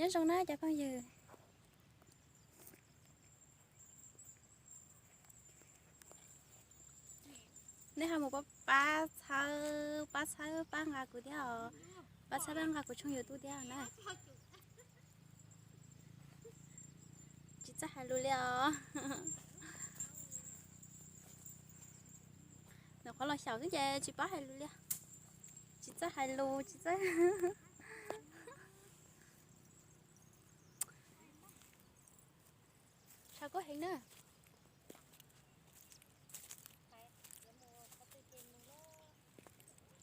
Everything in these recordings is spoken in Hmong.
Nyob zoo na cov phooj ywg. Nej ho mus pab txhawb, pab txhawb pab nqa kuv thiab os. Pab txhawb pab nqa kuv tshooj YouTube thiab na. Tsis txawj hais lus li os. Nws qhov los xyaum xwb ces tsis paub hais lus li. Tsis txawj hais lus, tsis txawj. Tshav kub heev na.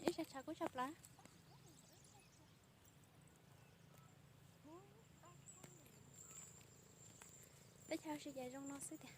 Ib sab tshav kub tshaj plaws. Teb chaws si ces zoo no xwb tiag.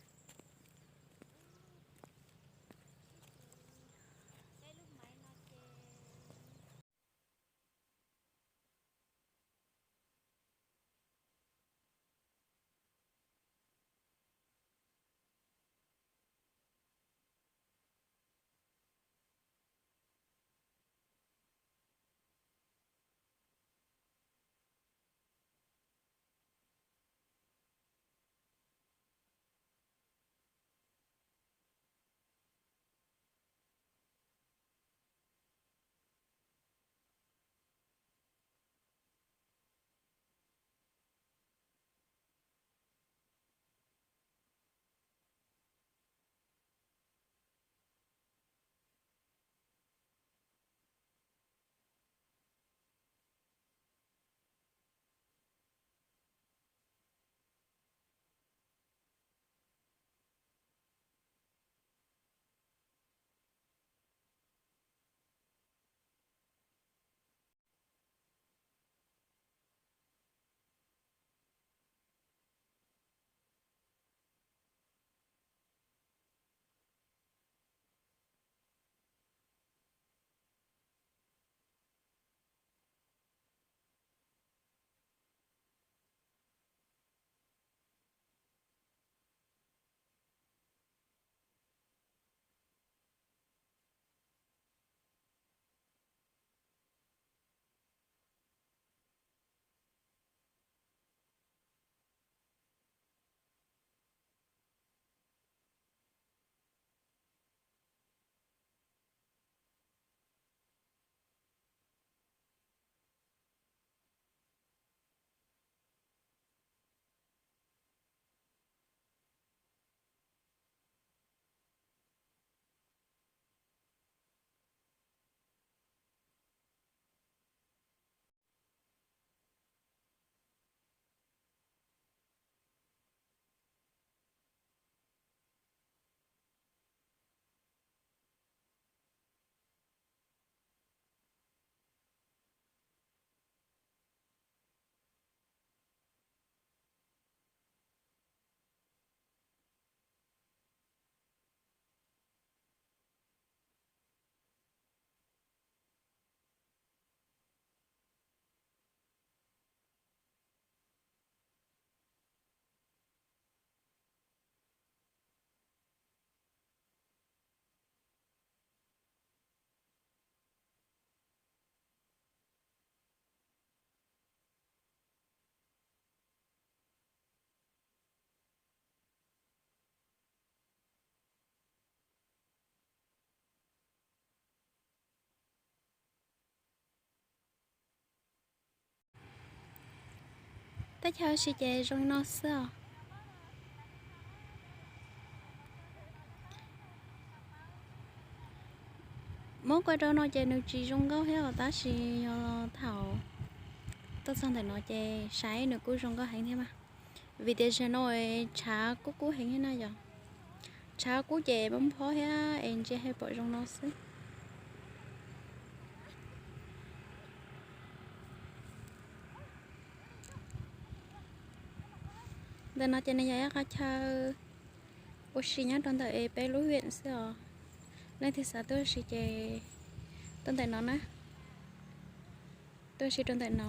Teb chaws si ces zoo li no xwb os. Muab kuaj rau no ces nws tsis zoo nkauj thiab os, tab sis yog thaum tuaj txog ntawm no ces saib nws kuj zoo nkauj heev thiab mas. Vim tias zaum no tshav kub kub heev thiab na yom. Tshav kub ces poob phob thiab es ntsia pom zoo no xwb. Ntawm no ces nws yog ib qhov chaw ua si nyob rau ntawm peb lub vim xwb os. Leej twg xav tuaj ua si ces tuaj ntawm no na, tuaj ua si rau ntawm no.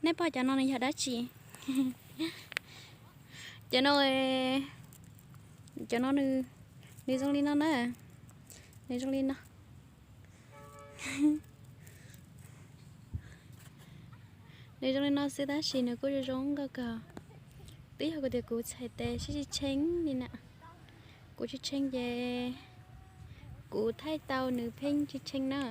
Nej pom cov no nws yog dab tsi? Cov no, cov no nws, nws zoo li no na. Nws zoo li no. Nws zoo li no xwb tab sis nws kuj zoo zoo nkauj kawg. Twb yog kuv tias kuv txhais tes sib tsis tsheej li na. Kuv tsis tsheej ces kuv thaij tau nws pheej tsis tsheej na.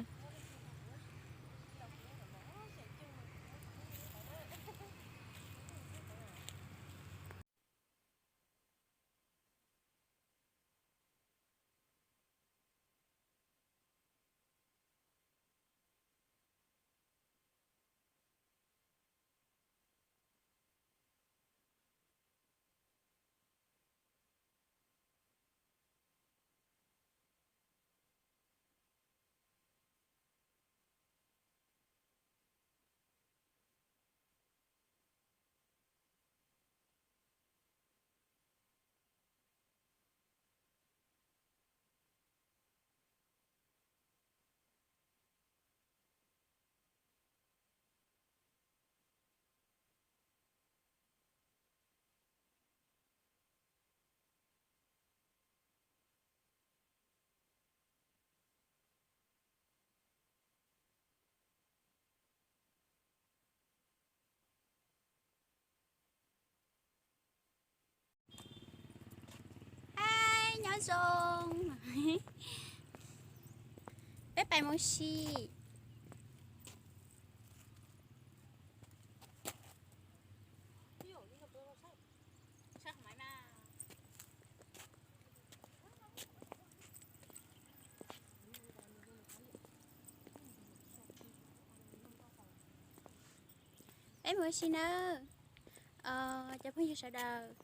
Hi, nyob zoo. Peb pais mus si. Peb mus si nawb. Cov phooj ywg sawv daws,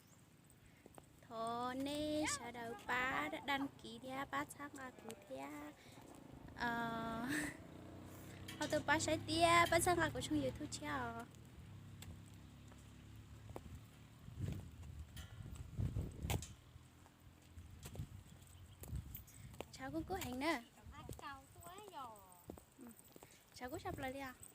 thov nej sawv daws pab đăng ký thiab pab txhawb nqa kuv thiab. Ho tus pab saib thiab pab txhawb nqa kuv tshooj YouTube thiab os. Tshav kub kub heev na. Tshav kub tshaj plaws li os.